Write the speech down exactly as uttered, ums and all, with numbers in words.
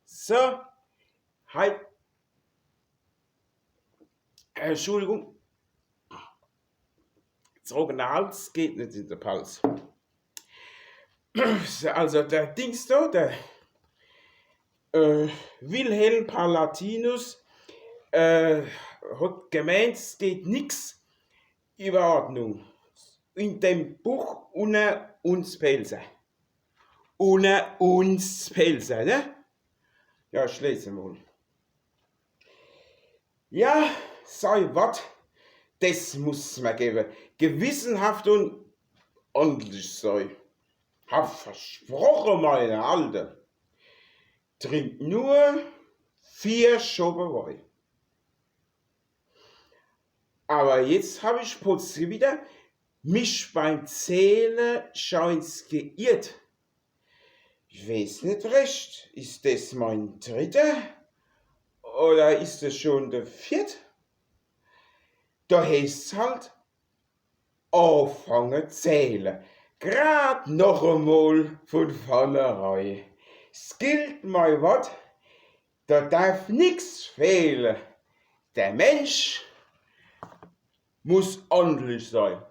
So, halt. Äh, Entschuldigung. Trockener Hals geht net in de Palz. Also der Dings do, der äh, Wilhelm Palatinus äh, hat gemeint, es geht nix über Ordnung in dem Buch Unner uns Pälzer. Unner uns Pälzer, ne? Ja, ich les mol. Ja, sei wat, des muss mer gewe. Gewissenhaft un ordentlich sei. Hab versproche, meine Alte. Trink nur vier Schoppe Wei. Aber jetzt hab ich plötzlich wieder mich beim Zähle scheint's geirrt. Ich weeß net recht, is des mein dritter oder is des schon der viert? Da heeßt's halt, afange zähle. Grad noch emol von vorne rei. Es gilt mei Wort, da darf nix fehle. Der Mensch muss ordentlich sei.